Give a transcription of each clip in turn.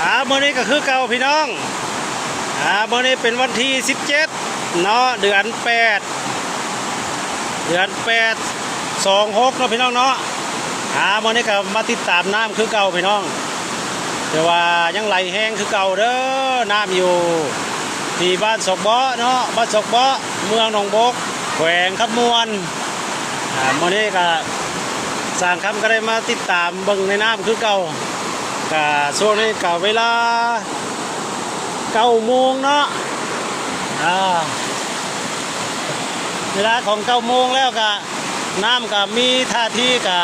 ອ່າ ມື້ນີ້ກໍຄືເກົ່າພີ່ນ້ອງ ອ່າ ມື້ນີ້ເປັນວັນທີສິບເຈັດເນາະ ເດືອນແປດ ເດືອນແປດ ສອງຫົກເນາະ ພີ່ນ້ອງເນາະ. ອ່າ ມື້ນີ້ກໍມາຕິດຕາມນ້ຳຄືເກົ່າພີ່ນ້ອງ ແຕ່ວ່າຍັງໄຫຼແຮງຄືເກົ່າເດີ. ນ້ຳຢູ່ທີ່ບ້ານຊອກເບາະເນາະ ບ້ານຊອກເບາະ ເມືອງໜອງບົກ ແຂວງຄຳມ່ວນ. ອ່າ ມື້ນີ້ກໍຊ່າງຄຳກໍໄດ້ມາຕິດຕາມເບິ່ງໃນນ້ຳຄືເກົ່າ. ກະຊ່ວງນີ້ກະເວລາເກົ້າໂມງເນາະ ອ່າ ເວລາຂອງເກົ້າໂມງແລ້ວກະ ນ້ຳກະມີທ່າທີກະ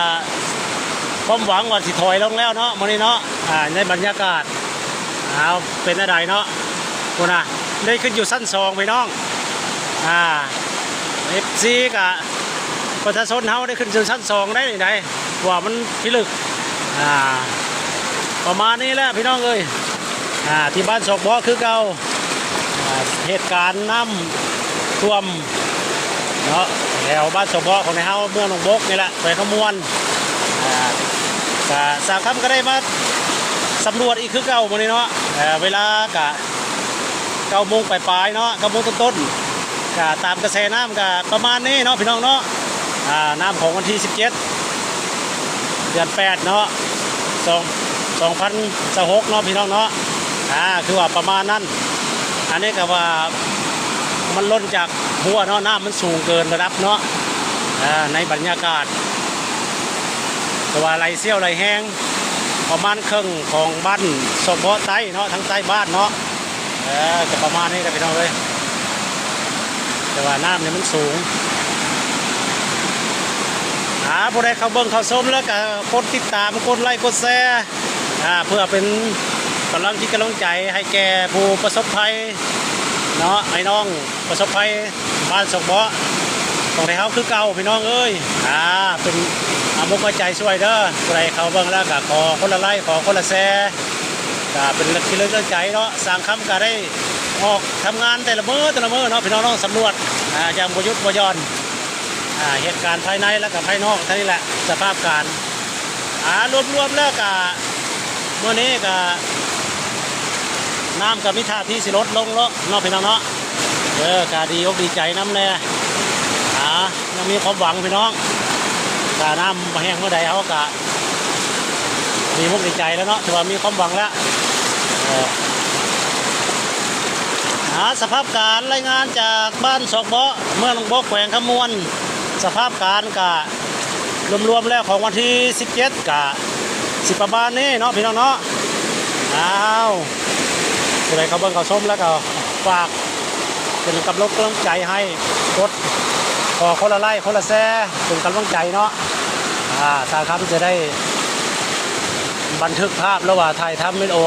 ຄວາມຫວັງວ່າຊິຖອຍລົງແລ້ວເນາະ ມື້ນີ້ເນາະ. ອ່າ ໃນບັນຍາກາດ ເອົາ ເປັນແນວໃດເນາະ ພຸ້ນນະ ໄດ້ຂຶ້ນຢູ່ຊັ້ນສອງພີ່ນ້ອງ. ອ່າ ເອັຟຊີກະ ປະຊາຊົນເຮົາໄດ້ຂຶ້ນສູ່ຊັ້ນສອງໄດ້ນີ້ໃດ ວ່າມັນພິລຶກ. ອ່າ ປະມານນີ້ແຫຼະພີ່ນ້ອງເອີຍ ອ່າ ທີ່ບ້ານຊອກເບາະຄືເກົ່າ. ອ່າ ເຫດການນ້ຳຖ້ວມເນາະ ແຖວບ້ານຊອກເບາະຂອງໃນເຮົາ ເມືອງໜອງບົກນີ້ແຫຼະ ແຂວງຄຳມ່ວນ. ອ່າ ກະຊ່າງຄຳກໍໄດ້ມາສຳຫຼວດອີກຄືເກົ່າມື້ນີ້ເນາະ. ເວລາກະ ເກົ້າໂມງປາຍໆເນາະ ເກົ້າໂມງຕົ້ນໆ. ກະຕາມກະແສນ້ຳກະປະມານນີ້ເນາະ ພີ່ນ້ອງເນາະ. ອ່າ ນ້ຳຂອງວັນທີສິບເຈັດ ເດືອນແປດເນາະ ສອງ ສອງພັນຊາວຫົກເນາະ ພີ່ນ້ອງເນາະ. ອ່າ ຄືວ່າປະມານນັ້ນ ອັນນີ້ກໍວ່າມັນລົ້ນຈາກຮົ້ວເນາະ ນ້ຳມັນສູງເກີນລະດັບເນາະ. ອ່າ ໃນບັນຍາກາດ ແຕ່ວ່າໄຫຼສ່ຽວໄຫຼແຮງ ປະມານເຄິ່ງຂອງບ້ານຊອກເບາະໃຕ້ເນາະ ທາງໃຕ້ບ້ານເນາະ. ເອີ ກໍປະມານນີ້ແຫຼະພີ່ນ້ອງເອີຍ ແຕ່ວ່ານ້ຳນີ້ມັນສູງ. ອ່າ ຜູ້ໃດເຂົ້າເບິ່ງເຂົ້າຊົມແລ້ວກໍກົດຕິດຕາມ ກົດໄລ ກົດແຊ ອ່າ ເພື່ອເປັນກຳລັງຈິດກຳລັງໃຈໃຫ້ແກ່ຜູ້ປະສົບໄພເນາະ ໄອ້ນ້ອງປະສົບໄພ ບ້ານຊອກເບາະຂອງໄທເຮົາຄືເກົ່າພີ່ນ້ອງເອີຍ. ອ່າ ເປັນອາມຸກອາໃຈຊ່ວຍເດີ. ຜູ້ໃດເຂົ້າເບິ່ງແລ້ວກໍຂໍຄົນລະໄລ ຂໍຄົນລະແຊ ກໍເປັນທີ່ເລີກໃຈເນາະ. ຊ່າງຄຳກໍໄດ້ອອກທຳງານແຕ່ລະມື້ ແຕ່ລະມື້ເນາະ ພີ່ນ້ອງເນາະ ສຳຫຼວດ ອ່າ ຢ່າງບໍ່ຢຸດບໍ່ຢ່ອນ ອ່າ ເຫດການພາຍໃນ ແລ້ວກໍພາຍນອກ ເທົ່ານີ້ແຫຼະ ສະພາບການ. ອ່າ ລວມໆແລ້ວກະ ມື້ນີ້ກະ ນ້ຳກະມີທ່າທີຊິລົດລົງເນາະ ເນາະ ພີ່ນ້ອງເນາະ. ເອີ ກະດີອົກດີໃຈນຳແດ່ ອ່າ ຍັງມີຄວາມຫວັງພີ່ນ້ອງ. ກະນ້ຳແຫ້ງມື້ໃດເຮົາກະດີອົກດີໃຈແລ້ວເນາະ ຖືວ່າມີຄວາມຫວັງແລ້ວ. ເອີ ອ່າ ສະພາບການລາຍງານຈາກບ້ານຊອກເບາະ ເມືອງໜອງບົກ ແຂວງຄຳມ່ວນ. ສະພາບການກະ ລວມໆແລ້ວຂອງວັນທີສິບເຈັດກະຊິປະມານນີ້ເນາະ ພີ່ນ້ອງເນາະ. ອ້າວ ຜູ້ໃດເຂົ້າເບິ່ງເຂົ້າຊົມແລ້ວກໍຝາກເປັນກຳລັງໃຈໃຫ້ ກົດ ຂໍຄົນລະໄລ ຄົນລະແຊ ເປັນກຳລັງໃຈເນາະ. ອ່າ ສາຄຳຈະໄດ້ບັນທຶກພາບ ຫຼືວ່າຖ່າຍທຳວິດີໂອ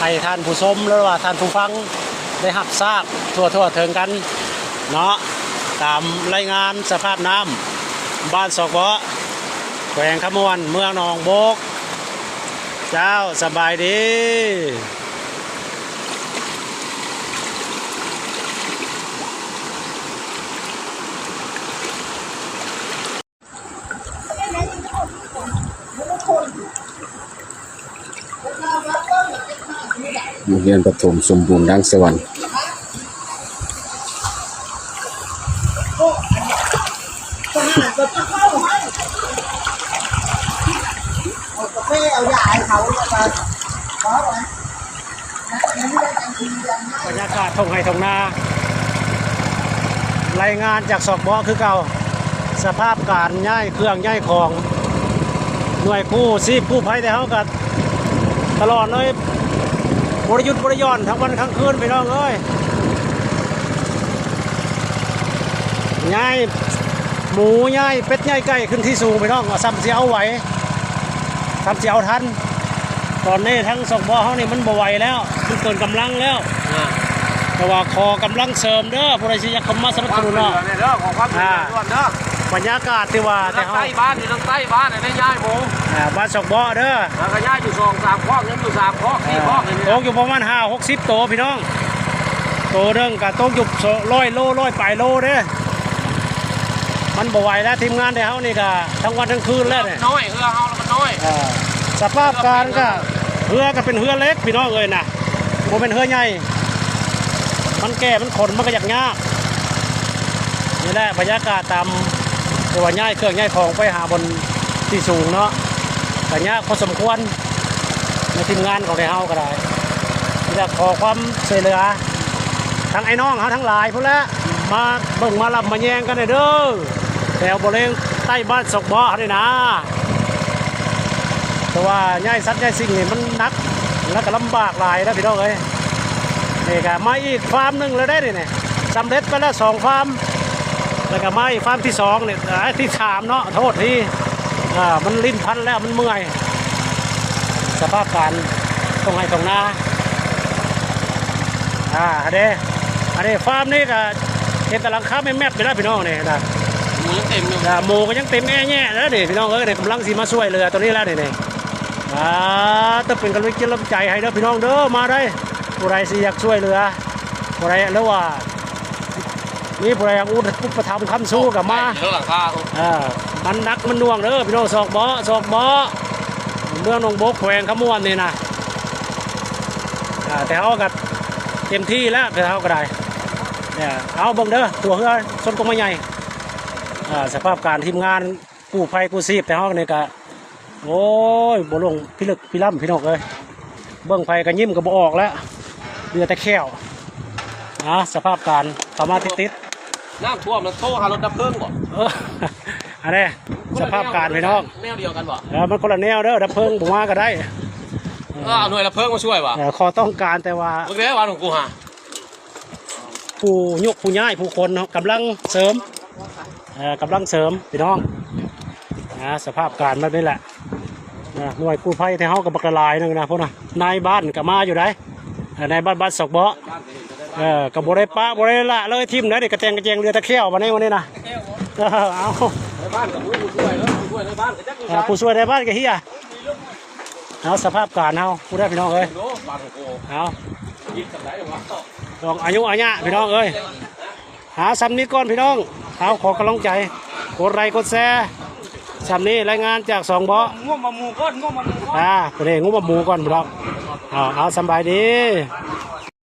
ໃຫ້ທ່ານຜູ້ຊົມ ຫຼືວ່າທ່ານຜູ້ຟັງ ໄດ້ຮັບຊາບທົ່ວໆເຖິງກັນເນາະ. ຕາມລາຍງານສະພາບນ້ຳ ບ້ານຊອກເບາະ ແຂວງຄຳມ່ວນ ເມືອງໜອງບົກ. ເຈົ້າ ສະບາຍດີ. ໂຮງຮຽນປະຖົມສົມບູນ ດັງສະຫວັນ. ບັນຍາກາດທົ່ງໄຮ່ທົ່ງນາ ລາຍງານຈາກຊອກເບາະຄືເກົ່າ. ສະພາບການຍ້າຍເຄື່ອງຍ້າຍຂອງ ໜ່ວຍກູ້ຊີບກູ້ໄພແຕ່ເຮົາກໍຕະຫຼອດເລີຍ ບໍ່ໄດ້ຢຸດບໍ່ໄດ້ຢ່ອນທັງວັນທັງຄືນ ພີ່ນ້ອງເອີຍ. ຍ້າຍໝູ ຍ້າຍເປັດ ຍ້າຍໄກ່ຂຶ້ນທີ່ສູງ ພີ່ນ້ອງ ວ່າຊ່ຳຊິເອົາໄຫວ ຊ່ຳຊິເອົາທັນ. ຕອນນີ້ທາງຊອກເບາະເຮົານີ້ມັນບໍ່ໄຫວແລ້ວ ມັນເກີນກຳລັງແລ້ວ. ອ່າ ແຕ່ວ່າຂໍກຳລັງເສີມເດີ ຜູ້ໃດຊິຢາກເຂົ້າມາສະໜັບສະໜູນເນາະ. ຂໍຄວາມຊ່ວຍເຫຼືອແດ່ເດີ ຂໍຄວາມຊ່ວຍເຫຼືອ ອ່າ ດ່ວນເດີ. ບັນຍາກາດທີ່ວ່າ ຢູ່ທາງໃຕ້ບ້ານ ຢູ່ທາງໃຕ້ບ້ານ ໃຫ້ໄດ້ຍ້າຍໝູ ອ່າ ບ້ານຊອກເບາະເດີ ແລ້ວກໍຍ້າຍຢູ່ສອງສາມຄອກ ຍັງຢູ່ສາມຄອກ ສີ່ຄອກນີ້ ຕົກຢູ່ປະມານຫ້າຫົກສິບໂຕ ພີ່ນ້ອງ. ໂຕໜຶ່ງກໍຕົກຢູ່ຮ້ອຍໂລ ຮ້ອຍປາຍໂລເດ້. ມັນບໍ່ໄຫວແລ້ວ ທີມງານແຕ່ເຮົານີ້ກໍທັງວັນທັງຄືນແລ້ວນີ້ ນ້ອຍ ເຮືອເຮົາລະມັນນ້ອຍ. ເອີ ສະພາບການກໍ ເຮືອກໍເປັນເຮືອເລັກພີ່ນ້ອງເອີຍນະ ບໍ່ແມ່ນເຮືອໃຫຍ່ ມັນແກ່ມັນຂົນມັນກໍຢາກຍາກ. ນີ້ແຫຼະບັນຍາກາດຕາມ ເພາະວ່າຍ້າຍເຄື່ອງຍ້າຍຂອງໄປຫາບ່ອນທີ່ສູງເນາະ ກໍຍາກພໍສົມຄວນ ໃນທີມງານຂອງໄທເຮົາກໍໄດ້ ຢາກຂໍຄວາມຊ່ວຍເຫຼືອ ທັງອ້າຍນ້ອງເຮົາທັງຫຼາຍພຸ້ນແຫຼະ ມາເບິ່ງມາລຳມາແຍງກັນແດ່ເດີ ແຖວບໍລິເວນໃຕ້ບ້ານຊອກເບາະນີ້ນະ. ແຕ່ວ່າຍ້າຍສັດຍ້າຍສິ່ງນີ້ມັນໜັກ ແລ້ວກໍລຳບາກຫຼາຍນະພີ່ນ້ອງເອີຍ. ນີ້ກໍມາອີກຟາມໜຶ່ງແລ້ວເດ້ນີ້ ສຳເລັດໄປແລ້ວສອງຟາມ ແລ້ວກໍມາອີກຟາມທີສອງນີ້ ເອີ ທີສາມເນາະ ໂທດທີ ເອີ ມັນລິ້ນພັນແລ້ວ ມັນເມື່ອຍ ສະພາບການທົ່ງໄຮ່ທົ່ງນາ. ອ່າ ອັນເດ້ ອັນນີ້ຟາມນີ້ກໍເຫັນແຕ່ຫຼັງຄາແມບໆຢູ່ແລ້ວພີ່ນ້ອງນີ້ນະ ໝູຍັງເຕັມຢູ່ ອ່າ ໝູກໍຍັງເຕັມແອແຍະແລ້ວນີ້ພີ່ນ້ອງເອີຍ. ນີ້ກຳລັງຊິມາຊ່ວຍເຫຼືອຕົວນີ້ແລ້ວນີ້ ນີ້ ອ່າ ຕ້ອງເປັນກຳລັງຈິດກຳລັງໃຈໃຫ້ເດີພີ່ນ້ອງເດີ ມາໄດ້ ຜູ້ໃດຊິຢາກຊ່ວຍເຫຼືອ ຜູ້ໃດ ຫຼືວ່າມີຜູ້ໃດຢາກອຸປະຖຳຄ້ຳຊູກໍມາ ເອີ ມັນໜັກມັນໜ່ວງເດີພີ່ນ້ອງ ຊອກເບາະ ຊອກເບາະ ເມືອງໜອງບົກ ແຂວງຄຳມ່ວນນີ້ນະ. ອ່າ ແຕ່ເຮົາກໍເຕັມທີ່ແລ້ວ ແຕ່ເຮົາກໍໄດ້ ເອົາເບິ່ງເດີ ຕົວເຮືອຊົນກົກໄມ້ໃຫຍ່ ອ່າ ສະພາບການທີມງານກູ້ໄພກູ້ຊີບ ແຕ່ເຮົານີ້ກໍ ໂອ້ຍ ບໍ່ລົງພິລຶກພິລຳພີ່ນ້ອງເອີຍ ເບິ່ງໃຜກໍຍິ້ມກໍບໍ່ອອກແລ້ວ ເຫຼືອແຕ່ແຂ້ວ. ອ່າ ສະພາບການເຂົ້າມາຕິດໆ ນ້ຳຖ້ວມແລ້ວໂທຫາລົດດັບເພີງບໍ? ເອີ ອັນນີ້ສະພາບການພີ່ນ້ອງ ແນວດຽວກັນບໍ? ເອີ ມັນຄົນລະແນວເດີ ດັບເພີງບໍ່ມາກໍໄດ້ ເອີ ເອົາໜ່ວຍດັບເພີງມາຊ່ວຍບໍ? ເອີ ຂໍຕ້ອງການແຕ່ວ່າ ເບິ່ງເດີ ບ້ານຂອງກູຫາ ຜູ້ຍົກຜູ້ຍ້າຍຜູ້ຂົນເນາະ ກຳລັງເສີມ ເອີ ກຳລັງເສີມພີ່ນ້ອງ. ອ່າ ສະພາບການແບບນີ້ແຫຼະ ອ່າ ໜ່ວຍກູ້ໄພແຕ່ເຮົາກໍບັກຫຼາຍໜຶ່ງນະ ພວກນະ ນາຍບ້ານກໍມາຢູ່ໃດ໋ ເອີ ນາຍບ້ານ ບ້ານຊອກເບາະ ເອີ ກໍບໍ່ໄດ້ປະບໍ່ໄດ້ລະເລີຍ ຖິ້ມໄດ້ນີ້ ກະແຕງກະແຈງ ເຫຼືອແຕ່ແຂ້ວບັດນີ້ ມື້ນີ້ນະ. ເອີ ເອົາ ນາຍບ້ານກໍບໍ່ຮູ້ຜູ້ຊ່ວຍເນາະ ຜູ້ຊ່ວຍນາຍບ້ານກໍຈັກຢູ່ໃສ ອ່າ ຜູ້ຊ່ວຍນາຍບ້ານກໍເຮຍ. ເອົາ ສະພາບການເຮົາ ຜູ້ໃດພີ່ນ້ອງເອີຍ ເອົາ ຕ້ອງອາຍຸອາຍະພີ່ນ້ອງເອີຍ. ຫາສ່ຳນີ້ກ່ອນພີ່ນ້ອງ ເອົາ ຂໍກຳລັງໃຈ ກົດໄລກົດແຊ ສ່ຳນີ້ລາຍງານຈາກສອງເບາະ ງວມໝູກ່ອນ ງວມໝູກ່ອນ ອ່າ ເພິ່ນເດ້ງວມໝູກ່ອນພີ່ນ້ອງ ເອົາ ເອົາ ສຳບາຍດີ.